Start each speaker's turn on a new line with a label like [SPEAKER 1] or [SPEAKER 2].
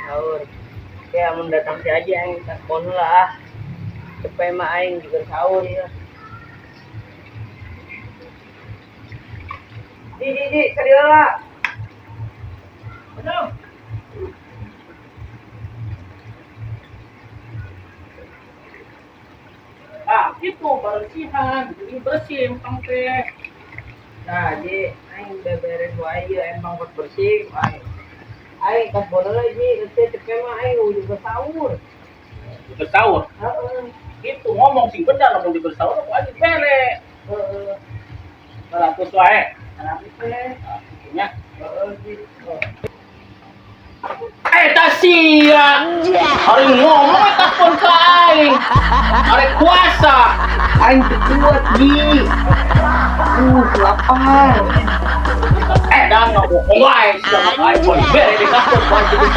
[SPEAKER 1] Sahur. Kayak mun datang si Aji, aing telepon lah ah. Cepet mah aing juga sahur ya. Di di di kadieu lah.
[SPEAKER 2] Aduh. Ah, itu bersihan, jadi bersih empang teh.
[SPEAKER 1] Nah, Ji, aing beberes wae ieu empang buat bersih aing. Aing kasbon heula, Ji, geus cepet mah aing juga sahur.
[SPEAKER 2] Di sahur.
[SPEAKER 1] Heeh.
[SPEAKER 2] Itu ngomong sing bener, lamun di bersahur aku aja bere.
[SPEAKER 1] Heeh.
[SPEAKER 2] 100 wae.
[SPEAKER 1] 100 teh.
[SPEAKER 2] Ah, nya.
[SPEAKER 1] Heeh, Ji.
[SPEAKER 2] Eh, tasia. Hari ngomong eta pun ka aing. Hari puasa.
[SPEAKER 1] Aing teu kuat, Ji. Lapar.
[SPEAKER 2] Eh, dah ngomong wae sia mah aing pun bere di kasur wae jadi.